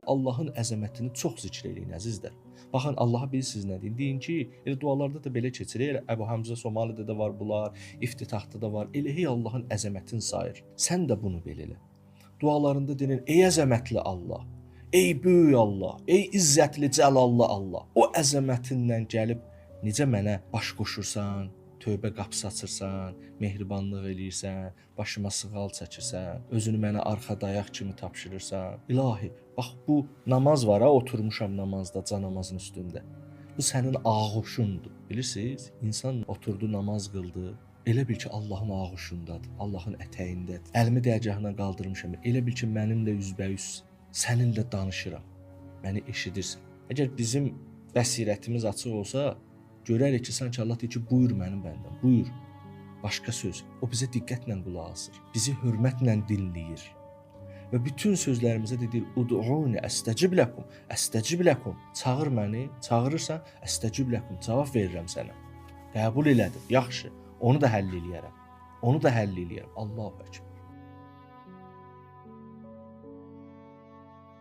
Allahın əzəmətini çox zikr eləyin əzizlər. Baxın, Allaha bilirsiniz nə deyin? Deyin ki, elə dualarda da belə keçir. Elə Əbu Həmzə Somalidə də var bunlar, iftitahda da var. Elə hey Allahın əzəmətini sayır. Sən də bunu belə elə. Dualarında deyin: "Ey əzəmətli Allah, ey böyük Allah, ey izzətli, cəlallı Allah. O əzəmətinlə gəlib necə mənə baş qoşursan, tövbə qapısı açırsan, mehribanlıq eləyirsən, başıma sığal çəkirsən, özünü mənə arxa dayaq kimi tapşırırsan. İlahi, bax bu namaz var ha, oturmuşam namazda, can namazın üstündə. Bu sənin ağuşundur. Bilirsiniz, insan oturdu namaz qıldı. Elə bil ki, Allahın ağuşundadır, Allahın ətəyindədir. Əlimi dərgahına qaldırmışam. Elə bil ki, mənimlə üzbəyüz, səninlə danışıram. Məni eşidirsən. Əgər bizim bəsirətimiz açıq olsa, görərik ki, sanki Allah deyir ki, buyur mənim bəndəm, buyur. Başqa söz, o bizə diqqətlə qulaq asır, bizi hörmətlə dinləyir. Və bütün sözlərimizə də deyir, ud'uni əstəcib ləkum, əstəcib ləkum. Çağır məni, çağırırsan, əstəcib ləkum, cavab verirəm sənə. Qəbul elədim, yaxşı, onu da həll eləyərəm. Onu da həll eləyərəm. Allahu əkbər.